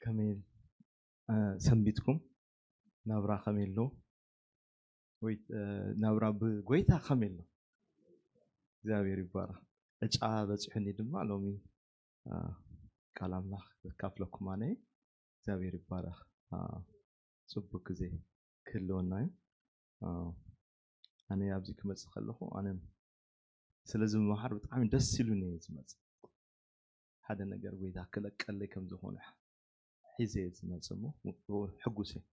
ከመይ ሰንቢትኩም? ናብራ ከመይ ኣሎ? ወይ ናብራ ብጎይታ ከመይ ኣሎ? እግዚኣብሔር ይባረኽ። ዕጫ በፂሑኒ ድማ ሎሚ ቃል ኣምላኽ ዘካፍለኩም ኣነ። እግዚኣብሔር ይባረኽ። ፅቡቅ ግዜ ክህልወና እዩ። ኣነ ኣብዚ ክመፅእ ከለኹ ኣነ ስለዚ ምምሃር ብጣዕሚ ደስ ኢሉኒ እየ ዝመፅእ። ሓደ ነገር ጎይታ ክለቀለይ ከም ዝኾነ ሒዘ እየ ዝመፅእ እሞ ሕጉስ እየ።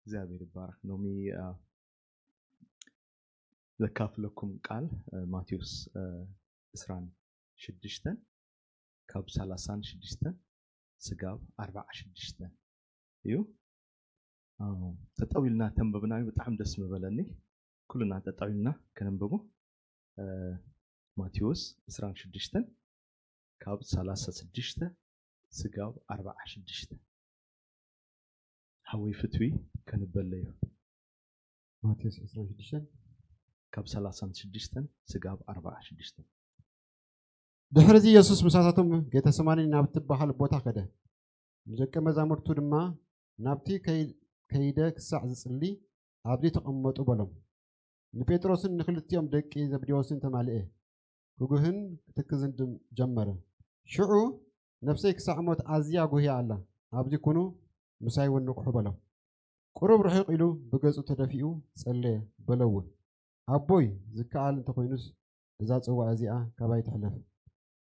እግዚኣብሔር ይባረክ። ሎሚ ዘካፍለኩም ቃል ማቴዎስ ዕስራን ሽዱሽተን ካብ ሰላሳን ሽዱሽተን ስጋብ ኣርባዓ ሽዱሽተን እዩ። ተጠው ኢልና ተንበብናዮ ብጣዕሚ ደስ ምበለኒ። ኩልና ጠጠው ኢልና ከነንብቦ። ማቴዎስ ዕስራን ሽዱሽተን ካብ ሰላሳ ሽዱሽተ ስጋብ ኣርባዓ ሽዱሽተ። ሓወይ ፍትዊ ከንበለዮ። ማቴዎስ ዕስራን ሽዱሽተን ካብ ሰላሳን ሽዱሽተን ስጋብ ኣርባዓ ሽዱሽተ። ድሕርዚ የሱስ ምሳታቶም ጌተሰማኒ ናብ ትበሃል ቦታ ከደ። ንደቀ መዛሙርቱ ድማ ናብቲ ከይደ ክሳዕ ዝጽሊ ኣብዚ ተቐመጡ በሎም። ንጴጥሮስን ንክልቲኦም ደቂ ዘብዴዎስን ተማልኤ። ክጉህን ክትክዝን ጀመረ። ሽዑ ነፍሰይ ክሳዕ ሞት ኣዝያ ጉህያ ኣላ፣ ኣብዚ ኩኑ ምሳይ እውን ንቕሑ በሎም። ቁሩብ ርሕቕ ኢሉ ብገጹ ተደፊኡ ጸለየ፣ በለ እውን፣ ኣቦይ፣ ዝከኣል እንተኾይኑስ እዛ ጽዋእ እዚኣ ካባይ ትሕለፍ።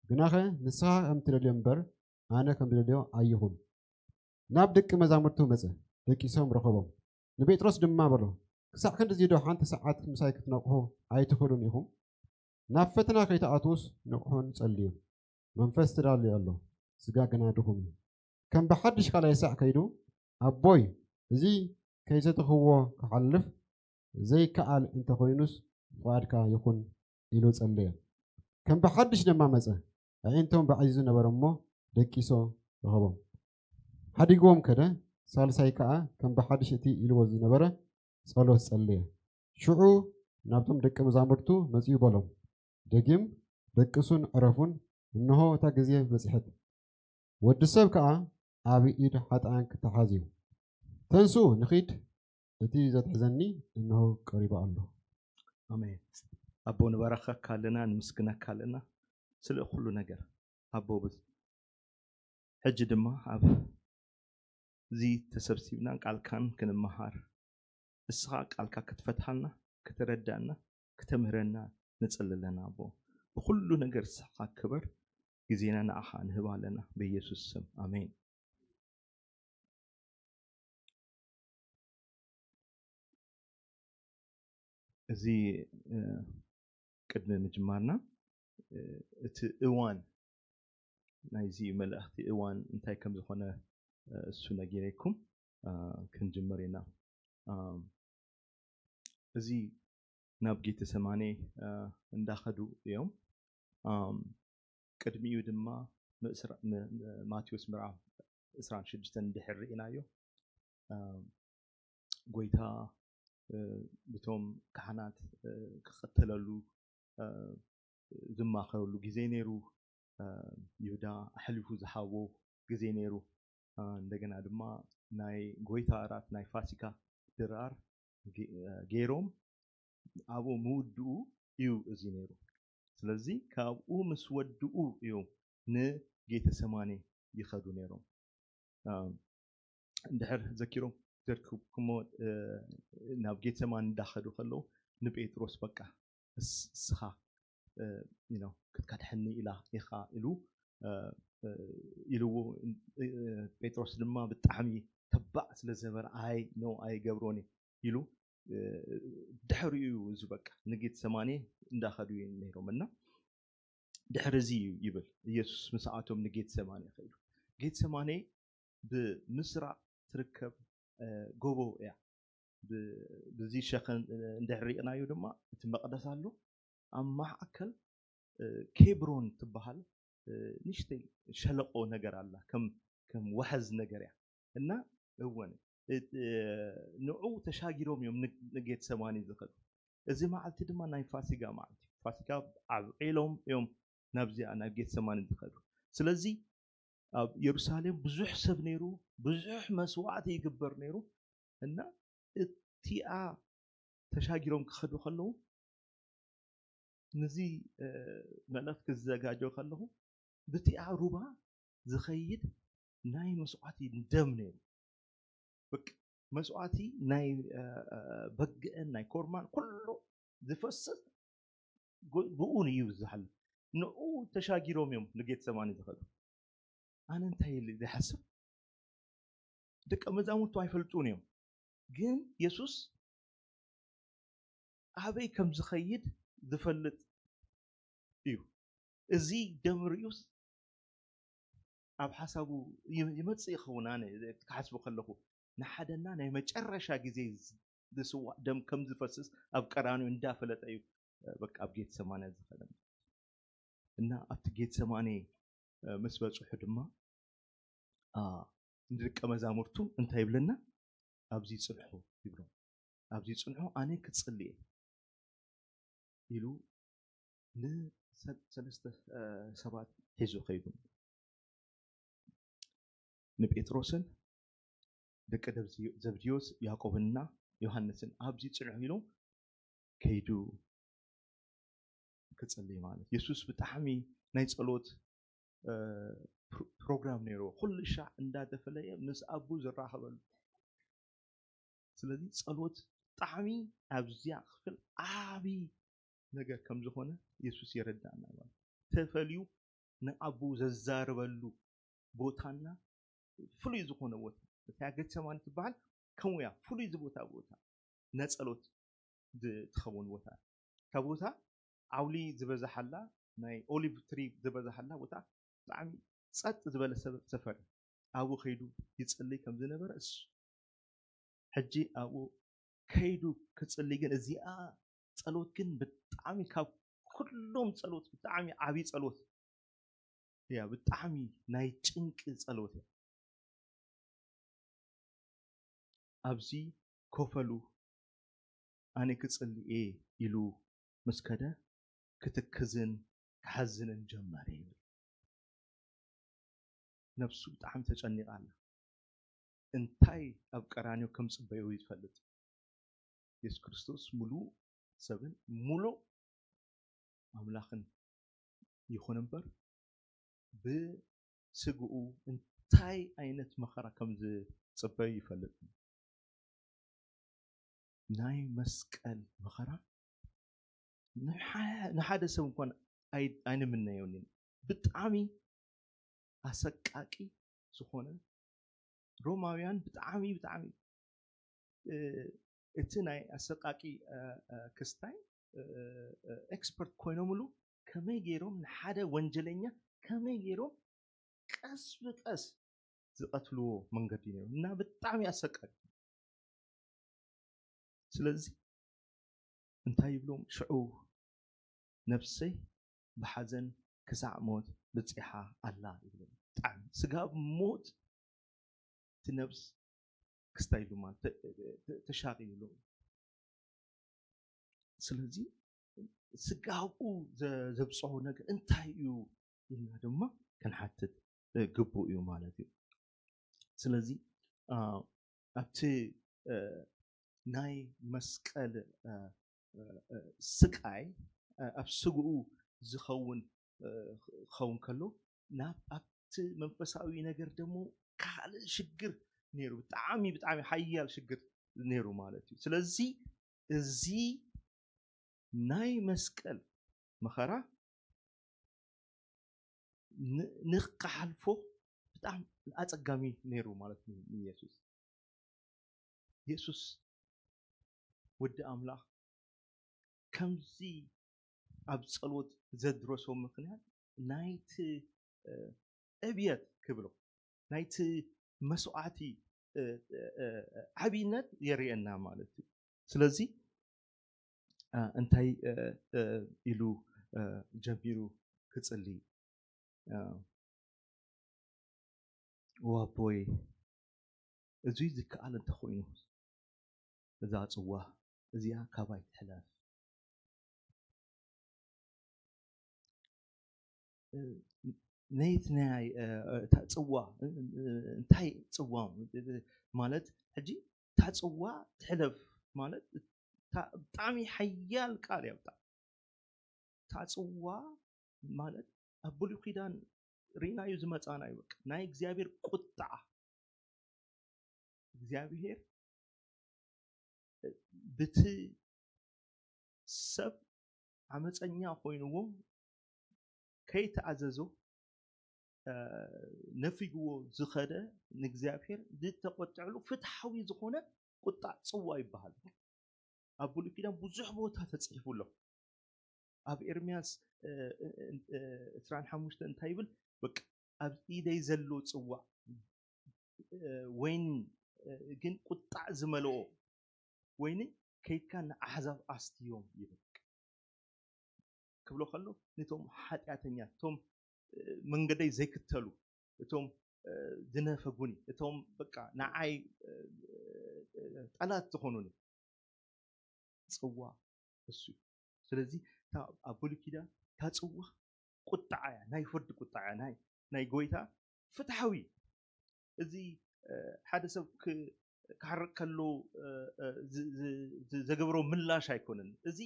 ግናኸ ንስኻ ከም ትደልዮ እምበር ኣነ ከም ዝደልዮ ኣይኹን። ናብ ደቂ መዛሙርቱ መጸ፣ ደቂሶም ረኸቦም። ንጴጥሮስ ድማ በሎ፣ ክሳዕ ክንድዚ ዶ ሓንቲ ሰዓት ምሳይ ክትነቕሑ ኣይትኽእሉን ኢኹም? ናብ ፈተና ከይትኣትዉስ ንቕሑን ጸልዩን። መንፈስ ተዳልዩ ኣሎ፣ ስጋ ግና ድኹም እዩ። ከም ብሓድሽ ካልኣይ ሳዕ ከይዱ፣ ኣቦይ፣ እዚ ከይሰተኽዎ ክሓልፍ ዘይከኣል እንተኾይኑስ ፍቓድካ ይኹን ኢሉ ጸለየ። ከም ብሓድሽ ድማ መጸ። ኣዒንቶም ባዒዙ ነበረ እሞ ደቂሶ ረኸቦም። ሓዲግዎም ከደ፣ ሳልሳይ ከኣ ከም ብሓድሽ እቲ ኢልዎ ዝነበረ ጸሎት ጸለየ። ሽዑ ናብቶም ደቂ መዛሙርቱ መጺኡ በሎም፣ ደጊም ደቅሱን ዕረፉን፣ እንሆ እታ ግዜ በጺሐት፣ ወዲ ሰብ ከኣ ኣብ ኢድ ሓጥኣን ክተሓዝ እዩ። ተንስኡ ንኺድ፣ እቲ ዘትሕዘኒ እንሆ ቀሪቡ ኣሎ። ኣሜን። ኣቦ ንባረኸካ ኣለና፣ ንምስግነካ ኣለና ስለ ኩሉ ነገር ኣቦ። ሕጂ ድማ ኣብ እዚ ተሰብሲብና ቃልካን ክንመሃር፣ እስኻ ቃልካ ክትፈትሓልና፣ ከተረዳና፣ ክተምህረና ንጽሊ ኣለና ኣቦ። ብኹሉ ነገር ንስኻ ክበር፣ ግዜና ንዓኻ ንህብ ኣለና ብኢየሱስ ስም ኣሜን። እዚ ቅድሚ ምጅማርና እቲ እዋን ናይዚ መልእኽቲ እዋን እንታይ ከም ዝኾነ እሱ ነጊረኩም ክንጅምር ኢና። እዚ ናብ ጌተሰማኔ እንዳኸዱ እዮም። ቅድሚኡ ድማ ማቴዎስ ምዕራፍ ዕስራን ሽዱሽተን እንድሕር ርኢናዮ፣ ጎይታ ብቶም ካህናት ክቐተለሉ ዝማኸረሉ ግዜ ነይሩ። ይሁዳ ኣሕሊፉ ዝሃቦ ግዜ ነይሩ። እንደገና ድማ ናይ ጎይታ እራት፣ ናይ ፋሲካ ድራር ገይሮም ኣብኡ ምውድኡ እዩ እዚ ነይሩ። ስለዚ ካብኡ ምስ ወድኡ እዮም ንጌተሰማኔ ይኸዱ ነይሮም። እንድሕር ዘኪሮም ዘርክብኩሞ ናብ ጌተሰማኒ እንዳኸዱ ከለዉ ንጴጥሮስ በቃ እስኻ ክትከድሐኒ ኢላ ኢኻ ኢሉ ኢልዎ። ጴጥሮስ ድማ ብጣዕሚ ተባዕ ስለ ዝነበረ ኣይ ኖ ኣይገብሮን ኢሉ ድሕሪኡ እዩ እዚ በቃ ንጌተሰማኒ እንዳኸዱ ነይሮም እና ድሕሪ እዚ እዩ ይብል ኢየሱስ ምስኣቶም ንጌተሰማኔ ከይዱ። ጌተሰማኔ ብምስራቕ ትርከብ ጎቦ እያ። ብዚ ሸኸን እንድሕር ሪእናዮ ድማ እቲ መቕደስ ኣሎ። ኣብ ማእከል ኬብሮን ትበሃል ንእሽተይ ሸለቆ ነገር ኣላ፣ ከም ከም ወሐዝ ነገር እያ እና እወን ንዑ ተሻጊሮም እዮም ንጌተሰማኒ ዝኸዱ። እዚ መዓልቲ ድማ ናይ ፋሲጋ መዓልቲ፣ ፋሲጋ ኣብዒሎም እዮም ናብዚኣ ናብ ጌተሰማኒ ዝኸዱ። ስለዚ ኣብ የሩሳሌም ብዙሕ ሰብ ነይሩ፣ ብዙሕ መስዋዕቲ ይግበር ነይሩ። እና እቲኣ ተሻጊሮም ክኸዱ ከለዉ፣ ነዚ መልእኽቲ ክዘጋጀው ከለኹ፣ ብቲኣ ሩባ ዝኸይድ ናይ መስዋዕቲ ደም ነይሩ። በቃ መስዋዕቲ ናይ በግዕን ናይ ኮርማን ኩሉ ዝፈስስ፣ ብኡ እዩ ዝሓልፍ። ንኡ ተሻጊሮም እዮም ንጌተሰማኒ ዝኸዱ። ኣነ እንታይ ኢለ ዝሓስብ፣ ደቀ መዛሙርቱ ኣይፈልጡን እዮም፣ ግን የሱስ ኣበይ ከም ዝኸይድ ዝፈልጥ እዩ። እዚ ደም ርእዩስ ኣብ ሓሳቡ ይመፅእ ይኸውን። ኣነ ክሓስቡ ከለኹ፣ ንሓደና ናይ መጨረሻ ግዜ ዝስዋእ ደም ከም ዝፈስስ ኣብ ቀራንዮ እንዳፈለጠ እዩ በቃ ኣብ ጌተሰማኒ ዝኸደ። እና ኣብቲ ጌተሰማኒ ምስ በፅሑ ድማ ንደቀ መዛሙርቱ እንታይ ይብለና? "ኣብዚ ጽንሑ" ይብሎም። "ኣብዚ ጽንሑ፣ ኣነ ክጽሊ እየ" ኢሉ ንሰለስተ ሰባት ሒዙ ከይዱ። ንጴጥሮስን ደቂ ዘብድዮስ ያዕቆብንና ዮሃንስን "ኣብዚ ጽንሑ" ኢሉ ከይዱ ክጽሊ ማለት። የሱስ ብጣዕሚ ናይ ጸሎት ፕሮግራም ነይርዎ። ኩሉ ሻዕ እንዳተፈለየ ምስ ኣቡ ዝራኸበሉ። ስለዚ ጸሎት ብጣዕሚ ኣብዚኣ ክፍል ዓቢ ነገር ከም ዝኾነ የሱስ የረዳእና ማለት። ተፈልዩ ንኣቡ ዘዛርበሉ ቦታና ፍሉይ ዝኾነ ቦታ። እታ ጌተሰማኒ ትበሃል ከምኡ እያ፣ ፍሉይ ዝቦታ ቦታ፣ ናይ ጸሎት ትኸውን ቦታ። እታ ቦታ ዓውሊ ዝበዝሓላ፣ ናይ ኦሊቭ ትሪ ዝበዝሓላ ቦታ፣ ብጣዕሚ ጸጥ ዝበለ ሰፈር። ኣብኡ ከይዱ ይጽልይ ከም ዝነበረ እሱ ሕጂ ኣብኡ ከይዱ ክጽሊ ግን እዚኣ ጸሎት ግን ብጣዕሚ ካብ ኩሎም ጸሎት ብጣዕሚ ዓቢ ጸሎት እያ። ብጣዕሚ ናይ ጭንቂ ጸሎት እያ። ኣብዚ ኮፈሉ ኣነ ክጽሊ እየ ኢሉ ምስ ከደ ክትክዝን ክሓዝንን ጀመረ ይብል። ነብሱ ብጣዕሚ ተጨኒቓ ኣላ። እንታይ ኣብ ቀራንዮ ከም ጽበዮ እዩ ዝፈልጥ። የሱስ ክርስቶስ ምሉእ ሰብን ምሉእ ኣምላኽን ይኹን እምበር ብስግኡ እንታይ ዓይነት መኸራ ከም ዝጽበዩ ይፈልጥ። ናይ መስቀል መኸራ ንሓ- ንሓደ ሰብ እንኳን ኣይ- ኣይንምነዮን ኢና። ብጣዕሚ ኣሰቃቂ ዝኾነ ሮማውያን ብጣዕሚ ብጣዕሚ እቲ ናይ ኣሰቃቂ ክስታይ ኤክስፐርት ኮይኖምሉ ከመይ ገይሮም ንሓደ ወንጀለኛ ከመይ ገይሮም ቀስ ብቀስ ዝቀትልዎ መንገዲ ነይሩ እና ብጣዕሚ ኣሰቃቂ። ስለዚ እንታይ ይብሎም ሽዑ ነብሰይ ብሓዘን ክሳዕ ሞት በጺሓ ኣላ ይብሎም። ብጣዕሚ ስጋ ሞት እቲ ነብስ ክስታይ ኢሉ ማለት ተሻቒሉ ኣሎ። ስለዚ ስጋኡ ዘብፅሖ ነገር እንታይ እዩ ኢልና ድማ ክንሓትት ግቡእ እዩ ማለት እዩ። ስለዚ ኣብቲ ናይ መስቀል ስቃይ ኣብ ስግኡ ዝኸውን ክኸውን ከሎ ናብ ኣብቲ መንፈሳዊ ነገር ደግሞ ካልእ ሽግር ነይሩ። ብጣዕሚ ብጣዕሚ ሓያል ሽግር ነይሩ ማለት እዩ። ስለዚ እዚ ናይ መስቀል መኸራ ንክሓልፎ ብጣዕሚ ኣፀጋሚ ነይሩ ማለት እዩ ንየሱስ። የሱስ ወዲ ኣምላኽ ከምዚ ኣብ ጸሎት ዘድረሶ ምኽንያት ናይቲ ዕብየት ክብሎ ናይቲ መስዋዕቲ ዓብይነት የርእየና ማለት እዩ። ስለዚ እንታይ ኢሉ ጀሚሩ ክጽሊ? ዋቦይ፣ እዚ ዝከኣል እንተኾይኑ እዛ ጽዋ እዚኣ ካባይ ትሕለፍ። ነይቲ ናይ እታ ፅዋ እንታይ ፅዋ ማለት ሕጂ እታ ፅዋ ትሕለፍ ማለት ብጣዕሚ ሓያል ቃል እያ። ብጣዕሚ እታ ፅዋ ማለት ኣብ ብሉይ ኪዳን ርኢናዩ ዝመፃና እዩ። በቃ ናይ እግዚኣብሔር ቁጣ እግዚኣብሔር ብቲ ሰብ ዓመፀኛ ኮይንዎ ከይተኣዘዞ ነፊግዎ ዝኸደ ንእግዚኣብሔር ዝተቆጥዐሉ ፍትሓዊ ዝኾነ ቁጣ ፅዋ ይበሃል። ኣብ ብሉይ ኪዳን ብዙሕ ቦታ ተፅሒፉ ኣሎ። ኣብ ኤርምያስ ዕስራን ሓሙሽተ እንታይ ይብል? በቃ ኣብ ኢደይ ዘሎ ፅዋ ወይኒ ግን ቁጣዕ ዝመልኦ ወይኒ ከይድካ ንኣሕዛብ ኣስትዮም ይብል። ክብሎ ከሎ ነቶም ሓጢኣተኛ እቶም መንገደይ ዘይክተሉ እቶም ዝነፈጉኒ እቶም በቃ ንዓይ ጠላት ዝኾኑኒ ፅዋ እሱ እዩ። ስለዚ ኣብ ብሉይ ኪዳን እታ ፅዋ ቁጣዓ እያ፣ ናይ ፍርዲ ቁጣዓ እያ፣ ናይ ጎይታ ፍትሓዊ። እዚ ሓደ ሰብ ክሓርቅ ከሎ ዘገብሮ ምላሽ ኣይኮነን። እዚ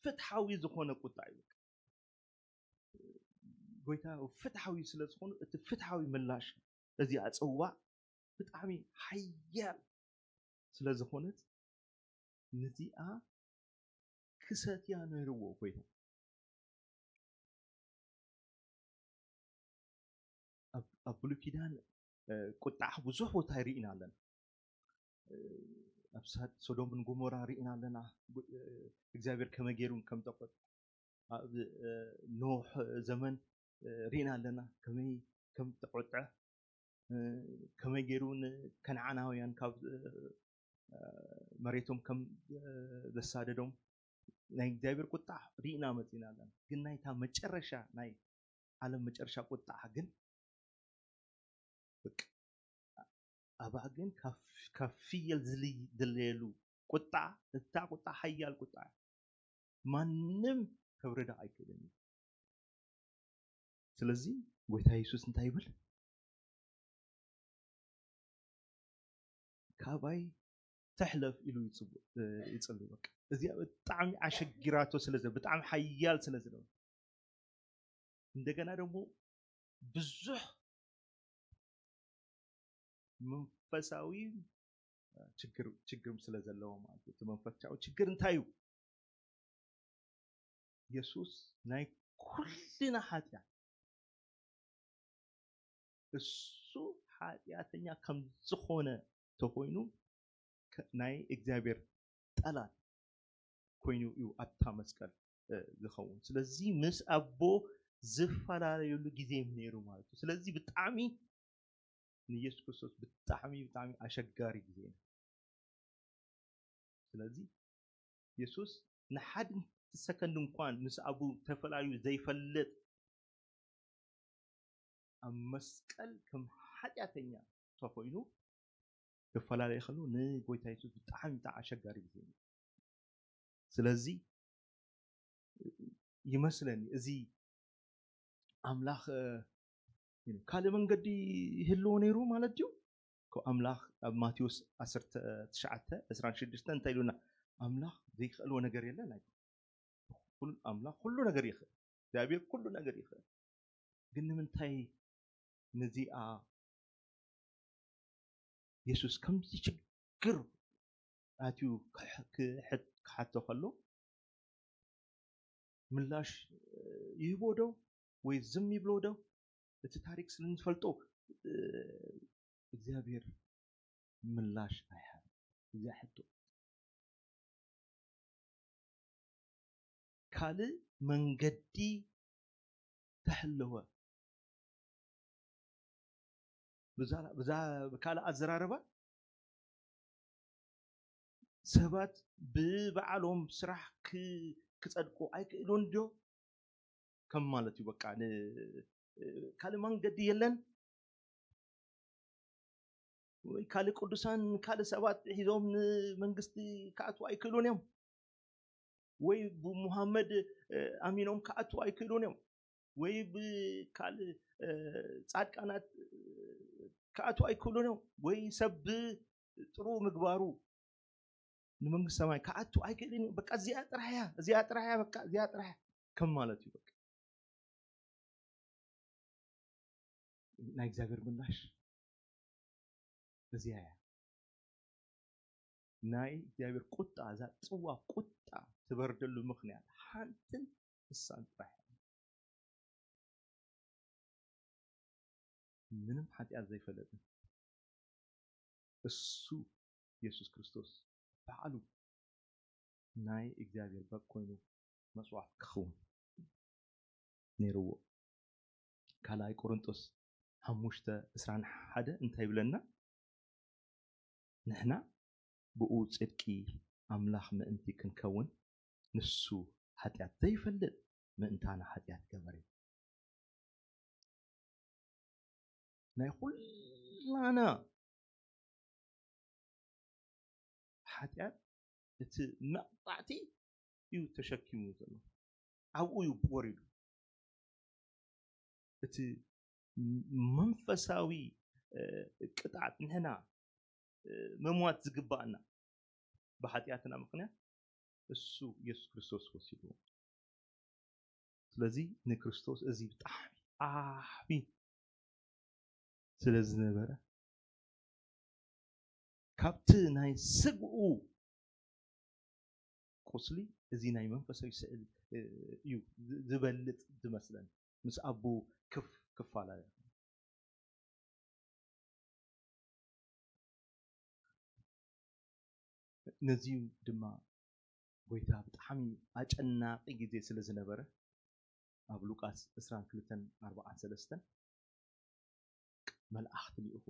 ፍትሓዊ ዝኾነ ቁጣ እዩ። ጎይታ ፍትሓዊ ስለ ዝኾኑ እቲ ፍትሓዊ ምላሽ እዚኣ ፅዋ ብጣዕሚ ሓያል ስለ ዝኾነት ነዚኣ ክሰትያ ነይርዎ ጎይታ። ኣብ ብሉይ ኪዳን ቁጣዕ ብዙሕ ቦታ ይርኢና ኣለና። ኣብ ሶዶምን ጎሞራ ርኢና ኣለና። እግዚኣብሔር ከመይ ገይሩ ከም ተቆጥ ኣብ ኖህ ዘመን ርኢና ኣለና ከመይ ከም ተቆጥዐ፣ ከመይ ገይሩ ንከነዓናውያን ካብ መሬቶም ከም ዘሳደዶም ናይ እግዚኣብሔር ቁጣ ርኢና መፂና ኣለና። ግን ናይታ መጨረሻ ናይ ዓለም መጨረሻ ቁጣ ግን ኣብኣ ግን ካብ ፍየል ዝልለየሉ ቁጣ፣ እታ ቁጣ ሓያል ቁጣ ማንም ከብርዳ ኣይክእልን እዩ። ስለዚ ጎይታ የሱስ እንታይ ይብል? ካባይ ተሕለፍ ኢሉ ይፅሊ። በቃ እዚኣ ብጣዕሚ ኣሸጊራቶ ስለ ብጣዕሚ ሓያል ስለ ዝነበረ እንደገና ደግሞ ብዙሕ መንፈሳዊ ችግር ችግርም ስለ ዘለዎ ማለት እዩ። እቲ መንፈሳዊ ችግር እንታይ እዩ? የሱስ ናይ ኩልና ሓጢኣት እሱ ሓጢኣተኛ ከም ዝኾነ ተኮይኑ ናይ እግዚኣብሔር ጠላት ኮይኑ እዩ ኣብታ መስቀል ዝኸውን። ስለዚ ምስ ኣቦ ዝፈላለየሉ ግዜ ነይሩ ማለት እዩ። ስለዚ ብጣዕሚ ንኢየሱስ ክርስቶስ ብጣዕሚ ብጣዕሚ ኣሸጋሪ ግዜ እዩ። ስለዚ የሱስ ንሓድንቲ ሰከንድ እንኳን ምስ ኣቡ ተፈላለዩ ዘይፈልጥ ኣብ መስቀል ከም ሓጢኣተኛ ተኮይኑ ክፈላለየ ከሎ ንጎይታ የሱስ ብጣዕሚ ብጣዕሚ ኣሸጋሪ ግዜ እዩ። ስለዚ ይመስለኒ እዚ ኣምላኽ ካልእ መንገዲ ይህልዎ ነይሩ ማለት ድዩ? ኣምላኽ ኣብ ማቴዎስ ዓሰርተ ትሽዓተ ዕስራን ሽዱሽተን እንታይ ኢሉና? ኣምላኽ ዘይክእልዎ ነገር የለን። ኣምላኽ ኩሉ ነገር ይኽእል። እግዚኣብሔር ኩሉ ነገር ይኽእል። ግን ንምንታይ ነዚኣ የሱስ ከምዚ ችግር ኣትዩ ክሓቶ ከሎ ምላሽ ይህቦ ዶ ወይ ዝም ይብሎ ዶ? እቲ ታሪክ ስለ ንፈልጦ እግዚኣብሔር ምላሽ ኣይሃብ እዚኣ ሕቶ ካልእ መንገዲ ተሕለወ። ብካልእ ኣዘራርባ ሰባት ብባዕሎም ስራሕ ክፀድቁ ኣይክእሉን ድዮ? ከም ማለት እዩ። በቃ ካልእ መንገዲ የለን ወይ ካልእ ቅዱሳን ካልእ ሰባት ሒዞም ንመንግስቲ ክኣትዉ ኣይክእሉን እዮም ወይ ብሙሃመድ ኣሚኖም ክኣትዉ ኣይክእሉን እዮም ወይ ብካልእ እ፣ ጻድቃናት፣ እ፣ ክኣትዉ ኣይክእሉን እዮም፣ ወይ ሰብ ጥሩ ምግባሩ ንመንግስቲ ሰማይ ክኣቱ ኣይክእልን እዩ። በቃ እዚኣ ጥራሕ እያ፣ እዚኣ ጥራሕ እያ፣ በቃ እዚኣ ጥራሕ እያ ከም ማለት እዩ። በቃ ናይ እግዚኣብሔር ምላሽ እዚኣ እያ። ናይ እግዚኣብሔር ቁጣ፣ እዛ ጽዋ ቁጣ ትበርደሉ ምኽንያት ሓንትን እሳን ጥራሕ እያ። ምንም ሓጢኣት ዘይፈለጠ እሱ የሱስ ክርስቶስ ባዕሉ ናይ እግዚኣብሔር በግ ኮይኑ መስዋዕት ክኸውን ነይርዎ። ካልኣይ ቆሮንጦስ ሓሙሽተ ዕስራን ሓደ እንታይ ይብለና? ንሕና ብኡ ጽድቂ ኣምላኽ ምእንቲ ክንከውን ንሱ ሓጢኣት ዘይፈልጥ ምእንታና ሓጢኣት ገበረ። ናይ ኩላና ሓጢኣት እቲ መቕጻዕቲ እዩ ተሸኪሙ ዘሎ። ኣብኡ እዩ ወሪዱ። እቲ መንፈሳዊ፣ እ፣ ቅጥዓት ንሕና፣ እ፣ ምሟት ዝግባኣና ብሓጢኣትና ምኽንያት እሱ የሱስ ክርስቶስ ወሲድዎ። ስለዚ ንክርስቶስ እዚ ብጣዕሚ ዓቢ ስለ ዝነበረ ካብቲ ናይ ስግኡ ቁስሊ እዚ ናይ መንፈሳዊ ስእሊ፣ እ፣ እዩ ዝ-፣ ዝበልጥ ዝመስለኒ። ምስ ኣቦኡ ክፍ-፣ ክፈላለ። ነዚ ድማ ጎይታ ብጣዕሚ ኣጨናቂ ግዜ ስለ ዝነበረ ኣብ ሉቃስ ዕስራን ክልተን ኣርባዓን ሰለስተን መልኣኽቲ ልኢኹ።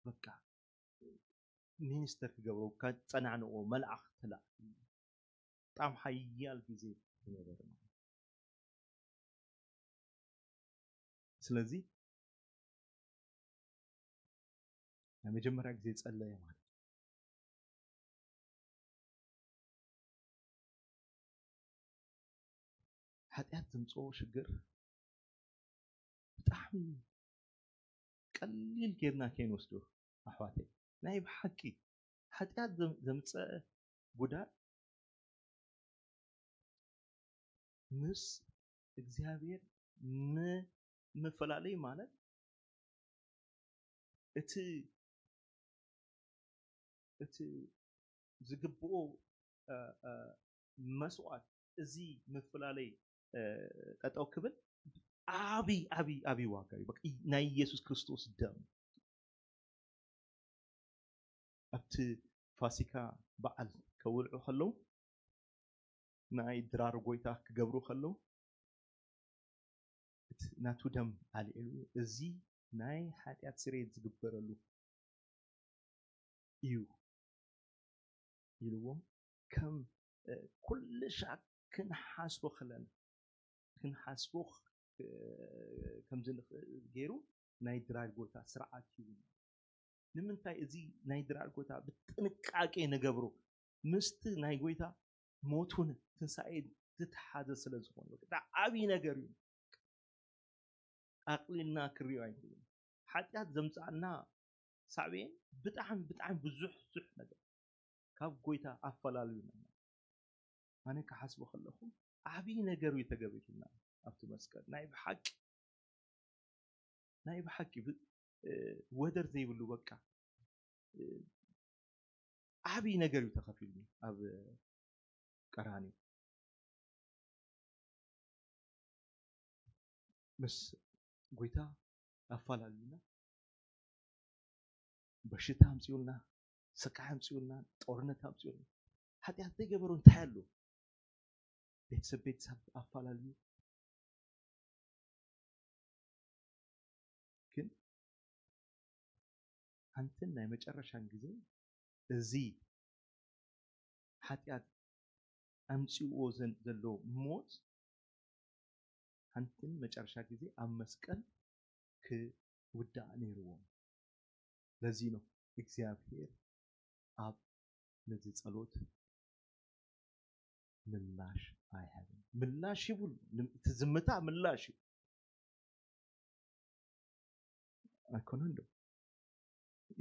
በቃ ሚኒስተር ክገብሮ፣ ከጸናንኦ መልኣኽ ተላእኩ። በጣም ሓያል ግዜ ዝነበረ ማለት እዩ። ስለዚ ናይ መጀመርያ ግዜ ጸለየ ማለት እዩ። ሓጢኣት ዘምጽኦ ሽግር ብጣዕሚ ቀሊል ጌርና ከይንወስዶ ኣሕዋተይ። ናይ ብሓቂ ሓጢኣት ዘም-፣ ዘምጽአ ጉዳት ምስ እግዚኣብሔር ን-፣ ምፈላለይ ማለት እቲ፣ እቲ ዝግብኦ፣ እ፣ እ፣ መስዋዕት እዚ ምፍላለይ፣ እ፣ ጠጠው ክብል ዓቢ፣ ዓቢ፣ ዓቢ ዋጋ እዩ። በቃ ናይ ኢየሱስ ክርስቶስ ደም ኣብቲ ፋሲካ በዓል ከውልዑ ከለዉ፣ ናይ ድራር ጎይታ ክገብሩ ከለዉ፣ እቲ ናቱ ደም ኣልዒሉ፣ "እዚ ናይ ሓጢኣት ስርየት ዝግበረሉ እዩ" ኢልዎም፣ ከም፣ እ፣ ኩሉ ሻዕ ክንሓስቦ ከለና፣ ክንሓስቦ፣ እ፣ ከም ዝንኽእል ገይሩ ናይ ድራር ጎይታ ስርዓት ሂቡ። ንምንታይ እዚ ናይ ድራር ጎይታ ብጥንቃቄ ንገብሮ? ምስቲ ናይ ጎይታ ሞቱን ትንሳኤ ዝተሓዘ ስለ ዝኾነ፣ በቃ ዓብዪ ነገር እዩ። ኣቕሊልና ክሪኦ ኣይንኽእልን። ሓጢኣት ዘምጽኣና ሳዕቤን ብጣዕሚ፣ ብጣዕሚ ብዙሕ፣ ብዙሕ ነገር ካብ ጎይታ ኣፈላልዩና። ኣነ ክሓስቦ ከለኹ ዓብዪ ነገር እዩ ተገቢሩና ኣብቲ መስቀል። ናይ ብሓቂ፣ ናይ ብሓቂ ብ-፣ እ፣ ወደር ዘይብሉ በቃ፣ እ፣ ዓብዪ ነገር እዩ ተኸፊሉ ኣብ ቀራንዮ። ምስ ጎይታ ኣፋላሉና፣ በሽታ ኣምጺኡልና፣ ስቃይ ኣምጺኡልና፣ ጦርነት ኣምጺኡልና። ሓጢኣት ዘይገበሩ እንታይ ኣሎ? ቤተሰብ ቤተሰብ ኣፋላልዩ። ግን ሓንትን ናይ መጨረሻን ግዜ እዚ ሓጢኣት ኣምጺእዎ ዘን-፣ ዘሎ ሞት ሓንትን መጨረሻ ግዜ ኣብ መስቀል ክውዳእ ነይርዎ። ለዚ ነው እግዚኣብሔር ኣብ ነዚ ጸሎት ምላሽ ኣይሃብን። ምላሽ ይብሉ። ንም-፣ እቲ ዝምታ ምላሽ እዩ። ኣይኮነን ዶ?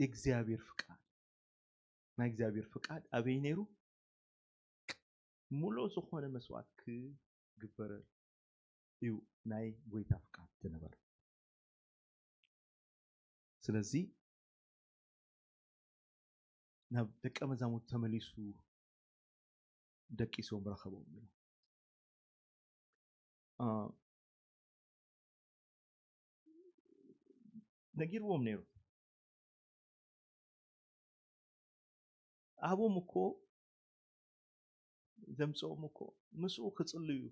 የእግዚኣብሔር ፍቃድ፣ ናይ እግዚኣብሔር ፍቃድ ኣበይ ነይሩ? ሙሉእ ዝኾነ መስዋዕት ክግበረሉ እዩ ናይ ጎይታ ፍቃድ ዝነበረ። ስለዚ ናብ ደቀ መዛሙርቱ ተመሊሱ ደቂሶም ረኸቦም እዩ። ነጊርዎም ነይሩ። ኣቦም እኮ ዘምፅኦም እኮ ምስኡ ክፅልዩ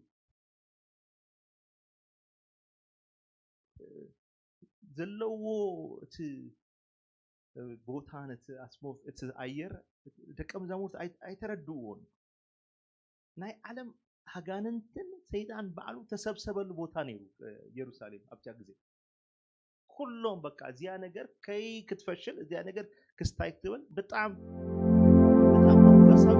ዘለዎ እቲ ቦታ ነቲ ኣስሞ እቲ ኣየር ደቀ መዛሙርት ኣይተረድእዎን። ናይ ዓለም ሃጋንንትን ሰይጣን ባዕሉ ተሰብሰበሉ ቦታ ነይሩ የሩሳሌም ኣብታ ግዜ። ኩሎም በቃ እዚኣ ነገር ከይ ክትፈሽል እዚኣ ነገር ክስታይ ክትብል ብጣም ብጣም መንፈሳዊ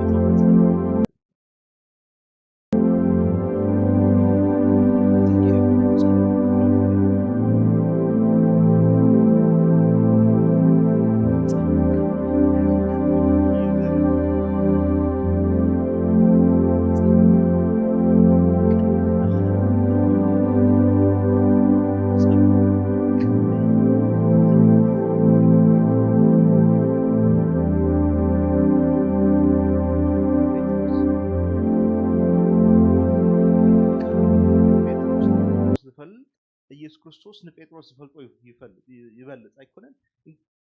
ኢየሱስ ክርስቶስ ንጴጥሮስ ዝፈልጦ ይፈልጥ ይበልጽ ኣይኮነን።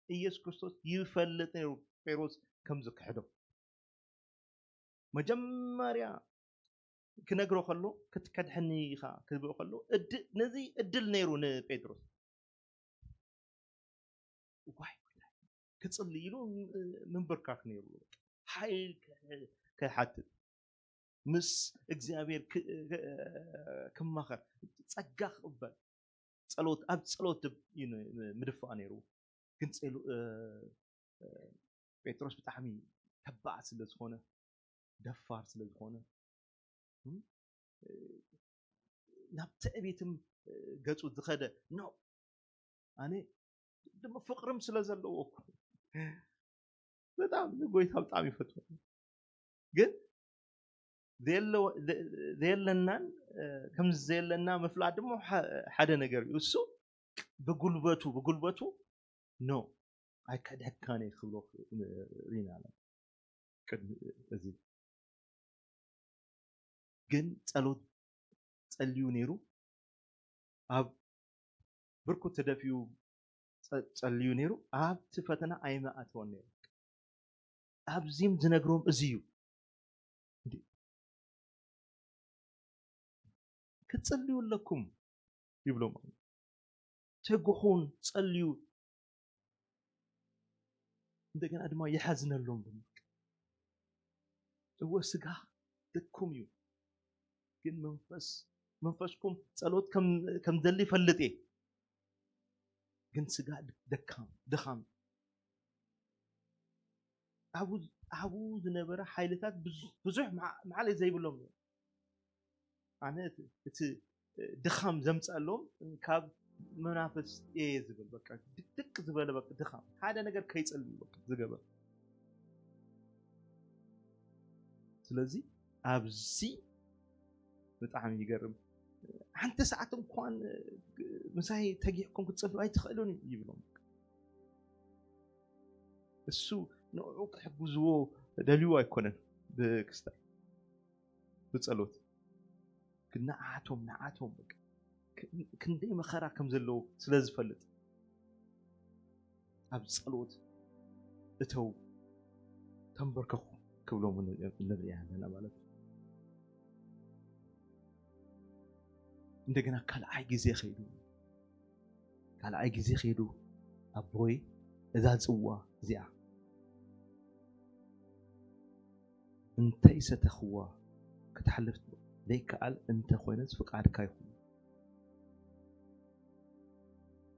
ኢየሱስ ክርስቶስ ይፈልጥ ነይሩ ጴጥሮስ ከም ዝክሕዶ። መጀመርያ ክነግሮ ከሎ ክትከድሐኒ ኢኻ ክብሎ ከሎ ነዚ እድል ነይሩ ንጴጥሮስ። ዋይ ክጽሊ ኢሉ ምንብርካክ ነይሩ። ሓይል ክሓትት ምስ እግዚኣብሔር ክማኸር ጸጋ ክቕበል ጸሎት ኣብ ጸሎት ምድፋእ ነይሩ። ግን ጴጥሮስ ብጣዕሚ ተባዕ ስለ ዝኾነ ደፋር ስለ ዝኾነ ናብ ትዕቢትም ገጹ ዝኸደ ኖ ኣነ ድማ ፍቅርም ስለ ዘለዎ እኮ ብጣም ንጎይታ ብጣም ይፈትዎ። ግን ዘየለናን ከም ዘየለና ምፍላጥ ድማ ሓደ ነገር እዩ። እሱ ብጉልበቱ ብጉልበቱ ኖ ኣይከድሕካን እየ ክብሎ ሪና ኣለ። ቅድሚ እዚ ግን ጸሎት ጸልዩ ነይሩ። ኣብ ብርኩ ተደፊኡ ጸልዩ ነይሩ። ኣብቲ ፈተና ኣይመኣተወን ነይሩ። ኣብዚም ዝነግሮም እዚ እዩ። ክትጸልዩ ኣለኩም ይብሎም። ትጉኹን ጸልዩ። እንደገና ድማ ይሓዝነሎም። እወ ስጋ ድኩም እዩ፣ ግን መንፈስ መንፈስኩም ጸሎት ከም ከም ዘሊ ይፈልጥ እየ፣ ግን ስጋ ደካም ድኻም። ኣብኡ ዝነበረ ሓይልታት ብዙሕ ማዕለ ዘይብሎም እዮም። ኣነ እቲ ድኻም ዘምፀሎም ካብ መናፍስ እየ ዝብል በቃ ድቅድቅ ዝበለ በቃ ድኻም ሓደ ነገር ከይፀልዩ በቃ ዝገበር። ስለዚ ኣብዚ ብጣዕሚ ይገርም። ሓንቲ ሰዓት እንኳን ምሳይ ተጊዕኩም ክትፀልዩ ኣይትኽእሉን ይብሎም። እሱ ንዕኡ ክሕግዝዎ ደልዩ ኣይኮነን ብክስታይ ብጸሎት ግን ንዓቶም ንዓቶም ክንደይ መኸራ ከም ዘለዉ ስለ ዝፈልጥ ኣብ ጸሎት እተው ተንበርከኹ ክብሎም ንርኢ ኣለና ማለት እዩ። እንደገና ካልኣይ ግዜ ከይዱ ካልኣይ ግዜ ከይዱ ኣቦይ እዛ ጽዋ እዚኣ እንተይሰተኽዋ ክትሓልፍ ዘይከኣል እንተኾይነስ ፍቃድካ ይኹን።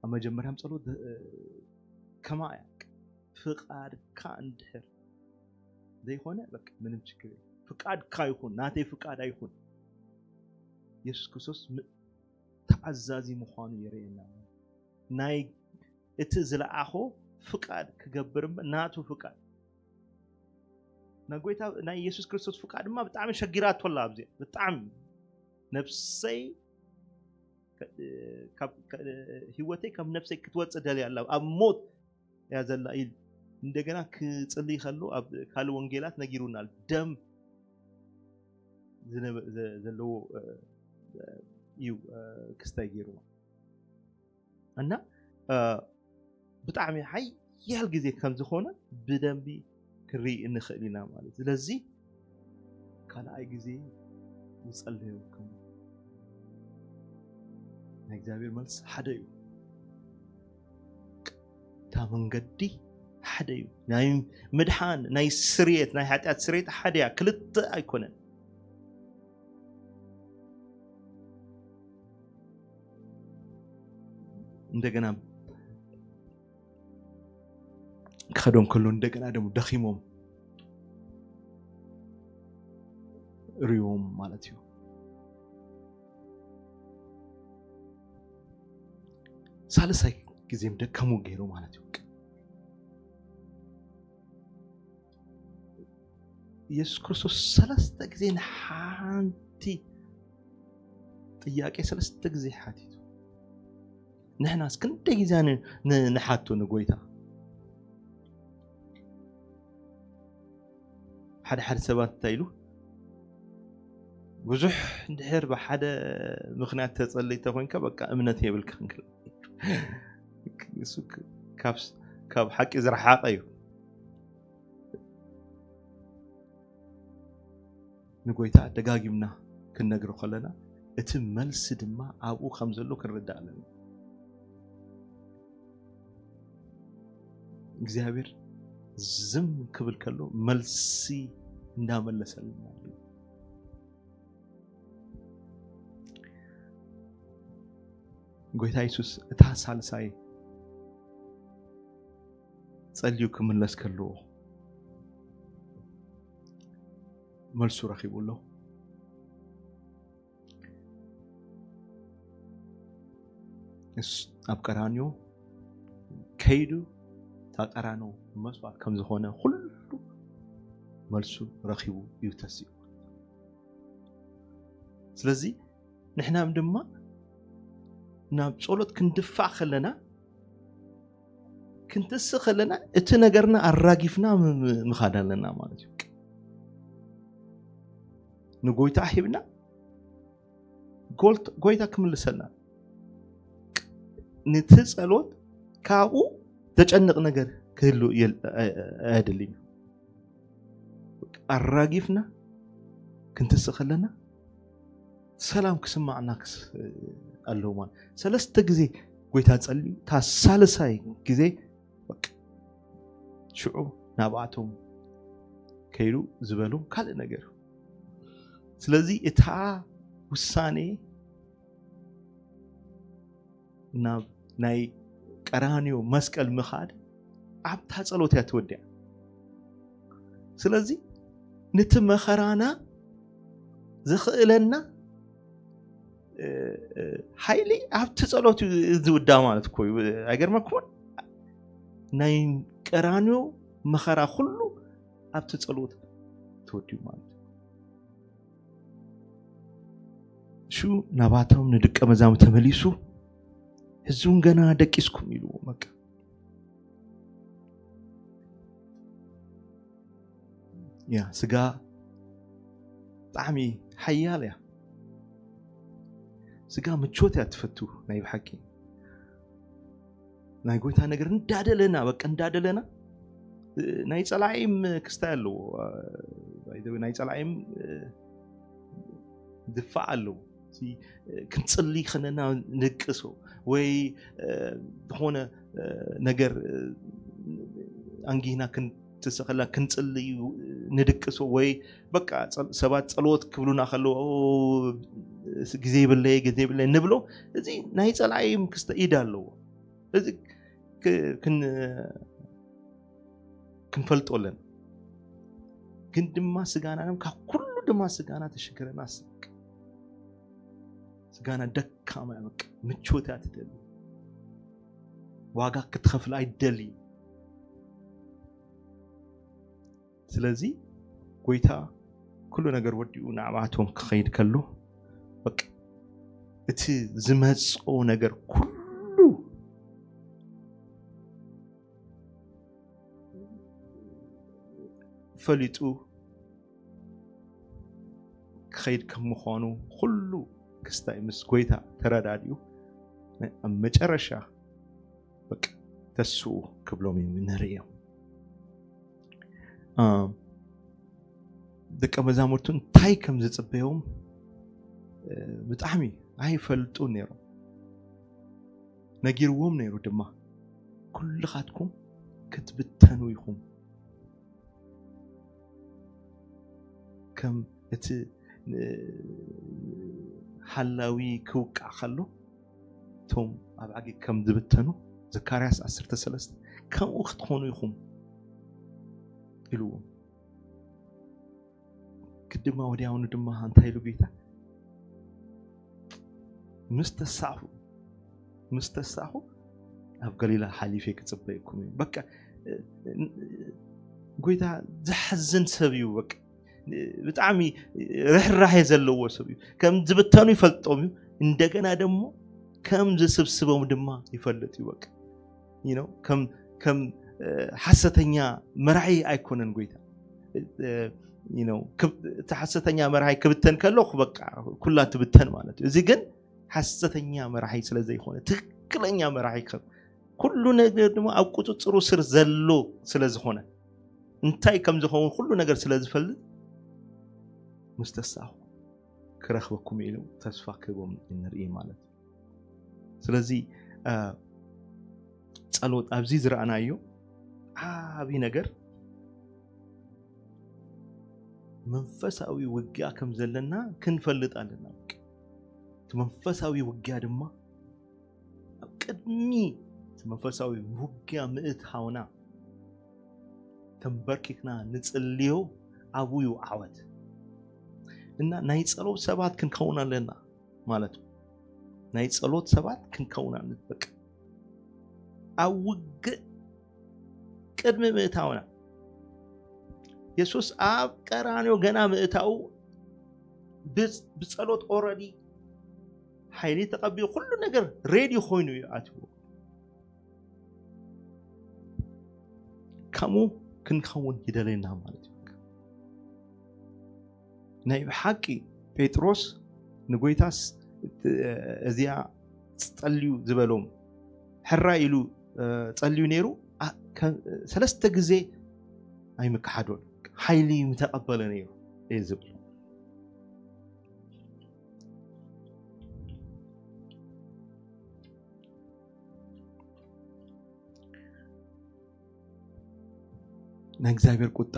ኣብ መጀመርያም ጸሎት ከማ እያ ፍቃድካ እንድሕር ዘይኮነ በቃ ምንም ችግር የለን። ፍቃድካ ይኹን ናተይ ፍቃድ ኣይኹን። የሱስ ክርስቶስ ተዓዛዚ ምዃኑ የርእየና። ናይ እቲ ዝለኣኾ ፍቃድ ክገብር እምበር፣ ናቱ ፍቃድ፣ ናይ ጎይታ ናይ ኢየሱስ ክርስቶስ ፍቃድ ድማ ብጣዕሚ ሸጊራቶ ኣላ። ኣብዚ ብጣዕሚ ነፍሰይ ከ-፣ ካብ ከ-፣ ህይወተይ ካብ ነፍሰይ ክትወፅእ ደልያ ኣላ፣ ኣብ ሞት እያ ዘላ ኢሉ እንደገና ክጽልይ ከሎ፣ ኣብ ካልእ ወንጌላት ነጊሩና ኣሎ። ደም ዝነበ-፣ ዘ-፣ ዘለዎ፣ እ፣ እ፣ እዩ፣ እ፣ ክስታይ ገይሩ። እና፣ እ፣ ብጣዕሚ ሓያል ግዜ ከም ዝኾነ ብደንቢ ክንርኢ እንኽእል ኢና ማለት። ስለዚ ካልኣይ ግዜ ዝጸለዮ ከም ናይ እግዚኣብሔር መልሲ ሓደ እዩ። እታ መንገዲ ሓደ እዩ። ናይ ምድሓን፣ ናይ ስርየት፣ ናይ ሓጢኣት ስርየት ሓደ እያ፣ ክልተ ኣይኮነን። እንደገና ክኸዶም ከሎ እንደገና ደሞ ደኺሞም ሪዎም ማለት እዩ። ሳልሳይ ግዜም ደከሙ ገይሩ ማለት እዩ። ኢየሱስ ክርስቶስ ሰለስተ ግዜ ንሓንቲ ጥያቄ ሰለስተ ግዜ ሓቲቱ። ንሕናስ ክንደይ ግዜ ን-፣ ን-፣ ንሓቶ ንጎይታ? ሓደ ሓደ ሰባት እንታይ ኢሉ፣ ብዙሕ እንድሕር ብሓደ ምኽንያት ተጸልይ ተኾይንካ፣ በቃ እምነት የብልካን ክብል። እሱ ክ-፣ ካብ ስ-፣ ካብ ሓቂ ዝረሓቐ እዩ። ንጎይታ ደጋጊምና ክንነግሮ ከለና፣ እቲ መልሲ ድማ ኣብኡ ከም ዘሎ ክንርዳእ ኣለና። እግዚኣብሔር ዝም ክብል ከሎ፣ መልሲ እንዳመለሰልና ኣሎ። ጎይታ የሱስ እታ ሳልሳይ ጸልዩ ክምለስ ከሎ፣ መልሱ ረኺቡ ኣሎ። እስ-፣ ኣብ ቀራንዮ ከይዱ፣ እታ ቀራንዮ መስዋዕት ከም ዝኾነ ኩሉ መልሱ ረኺቡ እዩ ተሲኡ። ስለዚ ንሕና ድማ ናብ ጸሎት ክንድፋእ ከለና፣ ክንትስእ ከለና፣ እቲ ነገርና ኣራጊፍና ም-፣ ም-፣ ምኻድ ኣለና ማለት እዩ። ንጎይታ ሂብና፣ ጎልት-፣ ጎይታ ክምልሰልና። ነቲ ጸሎት ካብኡ ዘጨንቕ ነገር ክህሉ የል-፣ እ-፣ እ-፣ ኣየድልን እዩ። ኣራጊፍና ክንትስእ ከለና ሰላም ክስማዕና ክስ-፣ ኣለዎ ማለት። ሰለስተ ግዜ ጎይታ ጸልዩ፣ እታ ሳልሳይ ግዜ በቃ ሽዑ ናብኣቶም ከይዱ ዝበሎም ካልእ ነገር። ስለዚ እታ ውሳኔ ናብ ናይ ቀራንዮ መስቀል ምኻድ ኣብታ ጸሎት እያ ትወድያ። ስለዚ ነቲ መኸራና ዘኽእለና፣ እ፣ እ፣ ሓይሊ ኣብቲ ጸሎት እዩ ዝውዳእ ማለት እኮ እዩ። ኣይገርመኩምን? ናይ ቀራንዮ መኸራ ኩሉ ኣብቲ ጸሎት ተወዲኡ ማለት እዩ። ሽዑ ናባቶም ንደቀ መዛሙርቱ ተመሊሱ፣ "ሕዚ እውን ገና ደቂስኩም?" ኢልዎ። በቃ ያ ስጋ ብጣዕሚ ሓያል እያ። ስጋ ምቾት እያ ትፈቱ ናይ ብሓቂ። ናይ ጎይታ ነገር እንዳደለና፣ በቃ እንዳደለና፣ እ፣ ናይ ጸላኢም ክስታይ ኣለዎ። እ፣ by the way፣ ናይ ጸላኢም፣ እ፣ ድፋዕ ኣለዎ። እቲ፣ እ፣ ክንጽሊ ከለና ንድቅሶ ወይ፣ እ፣ ዝኾነ፣ እ፣ ነገር፣ እ፣ ኣንጊህና ክንትስእ ከለና ክንጽሊ ንድቅሶ ወይ በቃ ጸል-፣ ሰባት ጸሎት ክብሉና ከለዉ፣ "ኦ፣ ግዜ ይብለይ፣ ግዜ ይብለይ" ንብሎ። እዚ ናይ ጸላኢም ክስተ ኢድ ኣለዎ። እዚ ክ-፣ ክን-፣ ክንፈልጦ ኣለና። ግን ድማ ስጋና፣ ካብ ኩሉ ድማ ስጋና ተሸግረና ስቅ-፣ ስጋና ደካማ እያ፣ በቃ ምቾት እያ ትደሊ። ዋጋ ክትኸፍል ኣይደልዩ። ስለዚ ጎይታ ኩሉ ነገር ወዲኡ ንዓባቶም ክኸይድ ከሎ፣ በቃ እቲ ዝመጽኦ ነገር ኩሉ ፈሊጡ ክኸይድ ከም ምዃኑ፣ ኩሉ ክስታይ ምስ ጎይታ ተረዳዲኡ፣ ኣብ መጨረሻ በቃ ተስኡ ክብሎም እዩ ንርእዮም። ደቀ መዛሙርቱ እንታይ ከም ዝጽበዮም ብጣዕሚ ኣይፈልጡ ነይሮም። ነጊርዎም ነይሩ ድማ፣ ኩልኻትኩም ክትብተኑ ኢኹም። ከም እቲ ሓላዊ ክውቃዕ ከሎ፣ እቶም ኣብ ዓጊ ከም ዝብተኑ፣ ዘካርያስ ዓሰርተ ሰለስተ፣ ከምኡ ክትኾኑ ኢኹም ኢልዎም። ግድማ ወዲያውኑ ድማ እንታይ ኢሉ ጌታ? ምስ ተሳኹ፣ ምስ ተሳኹ ኣብ ገሊላ ሓሊፈ ክጽበየኩም እዩ። በቃ ጎይታ ዘሕዝን ሰብ እዩ። በቃ ብጣዕሚ ርሕራሄ ዘለዎ ሰብ እዩ። ከም ዝብተኑ ይፈልጦም እዩ። እንደገና ደግሞ ከም ዝስብስቦም ድማ ይፈልጥ እዩ። በቃ ከም ከም ሓሰተኛ መራሒ ኣይኮነን ጎይታ። እቲ ሓሰተኛ መራሒ ክብተን ከሎ በቃ ኩላ ትብተን ማለት እዩ። እዚ ግን ሓሰተኛ መራሒ ስለ ዘይኮነ፣ ትክክለኛ መራሒ ከም ኩሉ ነገር ድማ ኣብ ቁፅፅሩ ስር ዘሎ ስለ ዝኾነ፣ እንታይ ከም ዝኸውን ኩሉ ነገር ስለ ዝፈልጥ፣ ምስ ተሳኹ ክረኽበኩም ኢሉ ተስፋ ክህቦም ንርኢ ማለት እዩ። ስለዚ ጸሎት ኣብዚ ዝረኣናዮ ዓቢ ነገር መንፈሳዊ ውግያ ከም ዘለና ክንፈልጥ ኣለና። እቲ መንፈሳዊ ውግያ ድማ ኣብ ቅድሚ እቲ መንፈሳዊ ውግያ ምእታውና ተንበርኪክና ንጽልዮ ኣብኡ እዩ ዓወት። እና ናይ ጸሎት ሰባት ክንከውን ኣለና ማለት እዩ። ናይ ጸሎት ሰባት ክንከውን ኣለና። በቃ ኣብ ውግእ ቅድሚ ምእታውና የሱስ ኣብ ቀራንዮ ገና ምእታው ብጸሎት ኦረዲ ሓይሊ ተቐቢኡ ኩሉ ነገር ሬዲ ኮይኑ እዩ ኣትዎ። ከምኡ ክንከውን ይደለየና ማለት እዩ። ናይ ብሓቂ ጴጥሮስ ንጎይታስ እዚኣ ጸልዩ ዝበሎም ሕራ ኢሉ ጸልዩ ነይሩ። ሰለስተ ግዜ ኣይምክሓዶን፣ ሓይሊ ምተቐበለ ነይሩ እዩ ዝብል። ናይ እግዚኣብሔር ቁጣ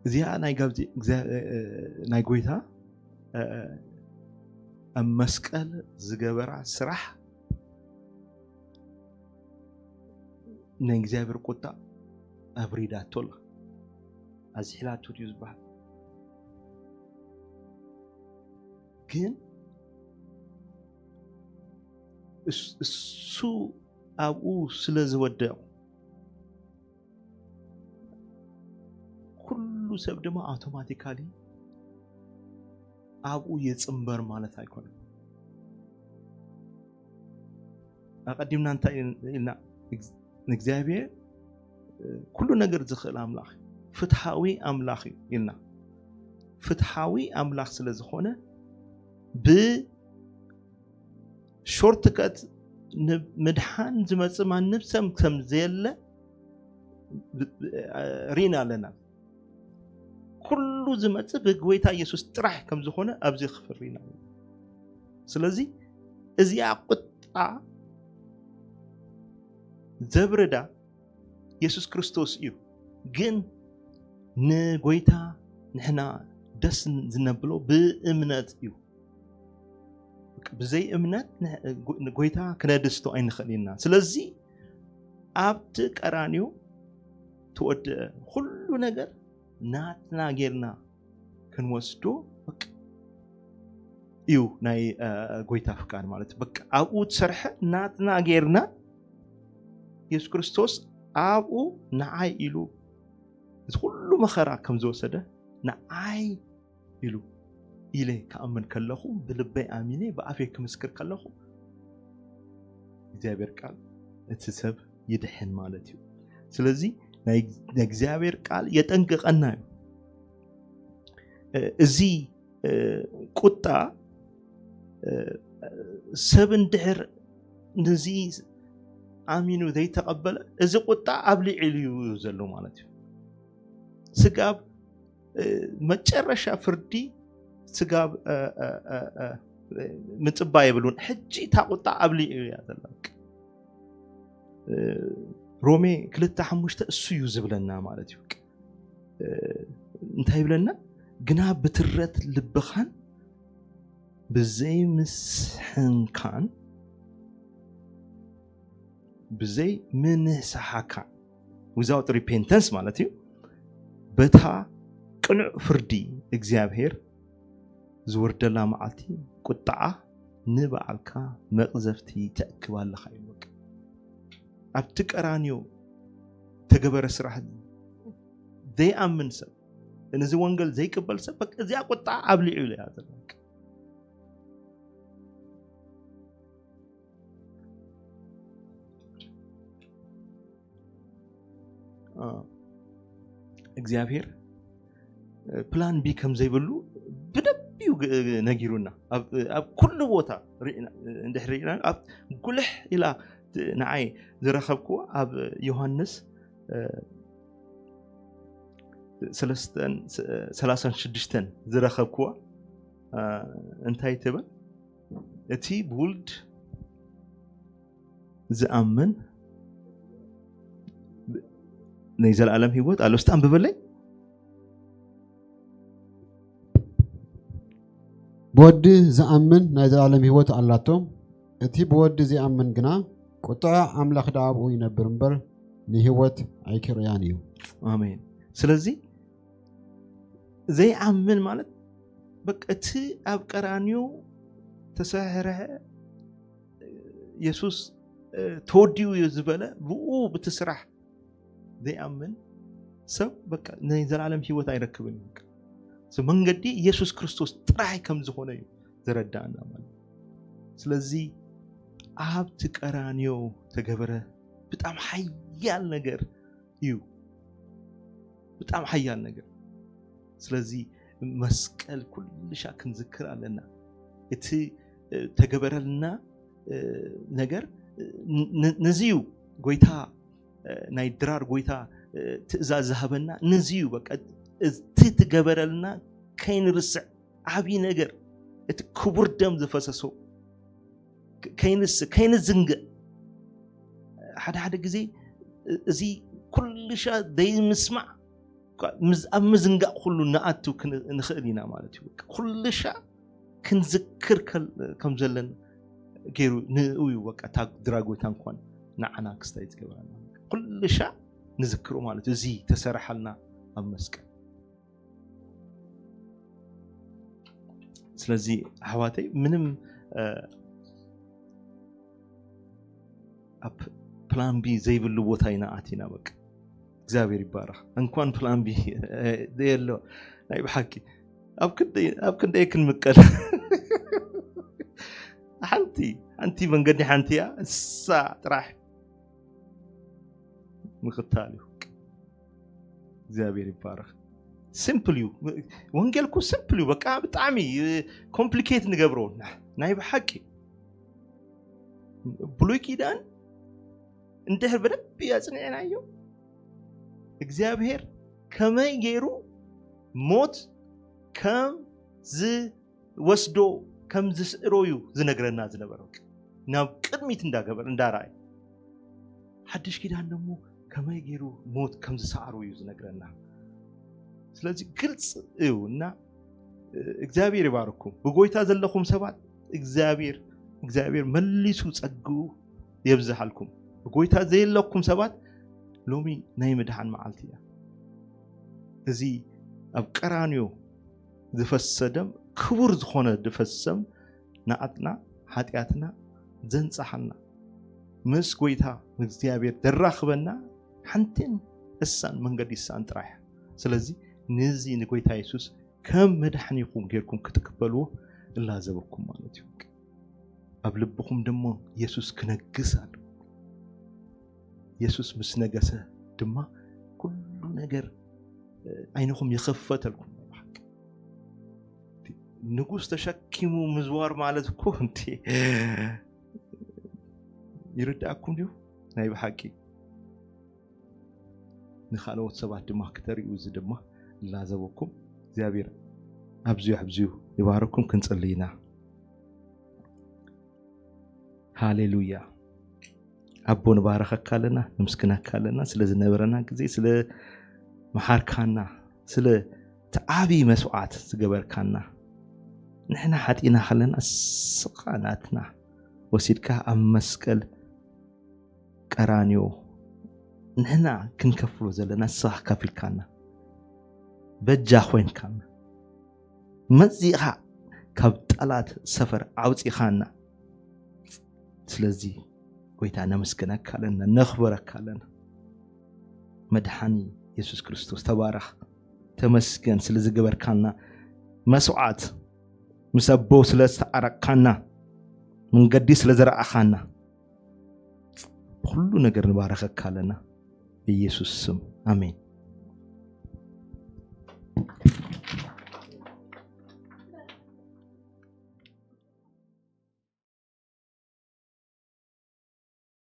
እዚኣ ናይ ጎይታ ኣብ መስቀል ዝገበራ ስራሕ ናይ እግዚኣብሔር ቁጣ ኣብሪዳቶ ኣላ። ኣዝሒላቶ ድዩ ዝበሃል? ግን እሱ ኣብኡ ስለ ዝወደቑ ኩሉ ሰብ ድማ ኣውቶማቲካሊ ኣብኡ የጽንበር ማለት ኣይኮነን። ኣቐዲምና እንታይ ኢልና? ንእግዚኣብሔር ኩሉ ነገር ዝኽእል ኣምላኽ፣ ፍትሓዊ ኣምላኽ እዩ ኢልና። ፍትሓዊ ኣምላኽ ስለ ዝኾነ ብሾርትከት ንምድሓን ዝመጽእ ማንም ሰብ ከም ዘየለ ሪና ኣለና። ኩሉ ዝመጽእ ብጎይታ ኢየሱስ ጥራሕ ከም ዝኾነ ኣብዚ ክፍል ሪና ኣለና። ስለዚ እዚኣ ቁጣ ዘብርዳ የሱስ ክርስቶስ እዩ። ግን ንጎይታ ንሕና ደስ ዝነብሎ ብእምነት እዩ። ብዘይ እምነት ንጎይታ ክነድስቶ ኣይንኽእል ኢና። ስለዚ ኣብቲ ቀራንዮ ተወድአ ኩሉ ነገር ናትና ጌርና ክንወስዶ እዩ ናይ ጎይታ ፍቃድ ማለት በቃ ኣብኡ ትሰርሐ ናትና ጌርና የሱስ ክርስቶስ ኣብኡ ንዓይ ኢሉ እዚ ኩሉ መኸራ ከም ዝወሰደ ንዓይ ኢሉ ኢለ ክኣምን ከለኹ ብልበይ ኣሚነ ብኣፌ ክምስክር ከለኹ እግዚኣብሔር ቃል እቲ ሰብ ይድሕን ማለት እዩ። ስለዚ ናይ እግዚኣብሔር ቃል የጠንቅቐና እዩ። እዚ ቁጣ ሰብ እንድሕር ነዚ ኣሚኑ ዘይተቐበለ እዚ ቁጣ ኣብሊዑ እዩ ዘሎ ማለት እዩ። ስጋብ መጨረሻ ፍርዲ ስጋብ ምፅባ የብሉን። ሕጂ እታ ቁጣ ኣብሊዑ እያ ዘላ። ሮሜ ክልተ ሓሙሽተ እሱ እዩ ዝብለና ማለት እዩ። እንታይ ይብለና? ግና ብትረት ልብኻን ብዘይ ምስሕንካን ብዘይ ምንስሓካን without repentance ማለት እዩ በታ ቅኑዕ ፍርዲ እግዚኣብሔር ዝወርደላ መዓልቲ ቁጣዓ ንበዓልካ መቕዘፍቲ ተእክብ ኣለኻ እዩ። ኣብቲ ቀራንዮ ተገበረ ስራሕ ዘይኣምን ሰብ ነዚ ወንጌል ዘይቅበል ሰብ እዚኣ ቁጣዓ ኣብሊዑ ኢለ እያ ዘለካ። እግዚኣብሔር ፕላን ቢ ከም ዘይብሉ ብደንብ እዩ ነጊሩና። ኣብ ኩሉ ቦታ እንድሕር ርኢና ኣብ ጉልሕ ኢላ ንዓይ ዝረኸብክዎ ኣብ ዮሃንስ ሰላሳን ሽዱሽተን ዝረኸብክዋ እንታይ ትብል? እቲ ብውልድ ዝኣምን ናይ ዘለኣለም ህይወት ኣሎ። እስቲ ኣንብበለይ። ብወዲ ዝኣምን ናይ ዘለኣለም ህይወት ኣላቶ። እቲ ብወዲ ዘይኣምን ግና ቁጥዐ ኣምላኽ ደኣ ኣብኡ ይነብር እምበር ንህይወት ኣይክርእያን እዩ። ኣሜን። ስለዚ ዘይኣምን ማለት በቃ እቲ ኣብ ቀራንዮ ተሰሕርሐ የሱስ ተወዲኡ እዩ ዝበለ ብኡ ብቲ ስራሕ ዘይኣምን ሰብ በቃ ናይ ዘላለም ህይወት ኣይረክብን እዩ። መንገዲ ኢየሱስ ክርስቶስ ጥራይ ከም ዝኾነ እዩ ዘረዳእና ማለት። ስለዚ ኣብቲ ቀራንዮ ተገበረ ብጣም ሓያል ነገር እዩ። ብጣም ሓያል ነገር። ስለዚ መስቀል ኩልሻ ክንዝክር ኣለና። እቲ ተገበረልና ነገር ነዚ እዩ ጎይታ ናይ ድራር ጎይታ ትእዛዝ ዝሃበና ነዚ እዩ። በቃ እቲ ትገበረልና ከይንርስዕ ዓብዪ ነገር እቲ ክቡር ደም ዝፈሰሶ ከይንስ ከይንዝንግዕ ሓደ ሓደ ግዜ እዚ ኩልሻ ዘይምስማዕ ኣብ ምዝንጋዕ ኩሉ ንኣቱ ንኽእል ኢና ማለት እዩ። ኩልሻ ክንዝክር ከም ዘለን ገይሩ ንኡ እዩ። በቃ እታ ድራጎታ እንኳን ንዓና ክስታይ ትገብረና ኩልሻ ንዝክሩ ማለት እዩ። እዚ ተሰረሓልና ኣብ መስቀል። ስለዚ ኣሕዋተይ ምንም ኣብ ፕላን ቢ ዘይብሉ ቦታ ኢና ኣቲና። በቃ እግዚኣብሔር ይባረኽ። እንኳን ፕላን ቢ የሎ ናይ ብሓቂ ኣብ ክንደይ ክንምቀል ሓንቲ ሓንቲ መንገዲ ሓንቲ እያ እሳ ጥራሕ ምክታል እዩ። እግዚኣብሔር ይባረኽ። ሲምፕል እዩ ወንጌል እኮ ሲምፕል እዩ። በቃ ብጣዕሚ ኮምፕሊኬት ንገብሮ ናይ ብሓቂ ብሉይ ኪዳን እንድሕር ብደንብ ኣጽኒዕናዮ እግዚኣብሔር ከመይ ገይሩ ሞት ከም ዝወስዶ ከም ዝስእሮ እዩ ዝነግረና ዝነበረ። ናብ ቅድሚት እንዳገበር እንዳረኣየ ሓድሽ ኪዳን ደሞ ከመይ ገይሩ ሞት ከም ዝሰኣሮ እዩ ዝነግረና። ስለዚ ግልጽ እዩ እና እግዚኣብሔር ይባርኩም። ብጎይታ ዘለኹም ሰባት እግዚኣብሔር እግዚኣብሔር መሊሱ ጸግኡ የብዝሓልኩም። ብጎይታ ዘየለኩም ሰባት ሎሚ ናይ ምድሓን መዓልቲ እያ። እዚ ኣብ ቀራንዮ ዝፈሰሰ ደም ክቡር ዝኾነ ዝፈሰሰም ንዓጥና ሓጢኣትና ዘንጻሓልና፣ ምስ ጎይታ እግዚኣብሔር ዘራኽበና ሓንትን እሳን መንገዲ እሳን ጥራሕ እያ። ስለዚ ነዚ ንጎይታ የሱስ ከም መድሓኒኹም ጌርኩም ክትቅበልዎ እላዘበኩም ማለት እዩ። ኣብ ልብኹም ድማ የሱስ ክነግስ ኣሎ። የሱስ ምስ ነገሰ ድማ ኩሉ ነገር ዓይንኹም ይኸፈተልኩም። ናይ ብሓቂ ንጉስ ተሸኪሙ ምዝዋር ማለት እኮ እንዴ ይርዳእኩም ድዩ? ናይ ብሓቂ ንኻልኦት ሰባት ድማ ክተርእዩ እዚ ድማ እላዘበኩም። እግዚኣብሔር ኣብዚዩ ኣብዚዩ ይባረኩም። ክንጽሊ ኢና። ሃሌሉያ። ኣቦ ንባረኸካ ኣለና፣ ንምስግነካ ኣለና ስለ ዝነበረና ግዜ፣ ስለ መሓርካና፣ ስለ እቲ ዓቢ መስዋዕት ዝገበርካና። ንሕና ሓጢና ከለና እስኻ ናትና ወሲድካ ኣብ መስቀል ቀራንዮ ንሕና ክንከፍሎ ዘለና ንስኻ ከፊልካና፣ በጃ ኮይንካና መጺእኻ ካብ ጠላት ሰፈር ኣውጺኻና። ስለዚ ጎይታ ነመስግነካ ኣለና፣ ነኽብረካ ኣለና። መድሓኒ የሱስ ክርስቶስ ተባረኽ፣ ተመስገን ስለ ዝገበርካና መስዋዕት፣ ምስ ኣቦ ስለ ዝተዓረቕካና፣ መንገዲ ስለ ዘረኣኻና፣ ብኩሉ ነገር ንባረኸካ ኣለና። ብኢየሱስ ስም ኣሜን።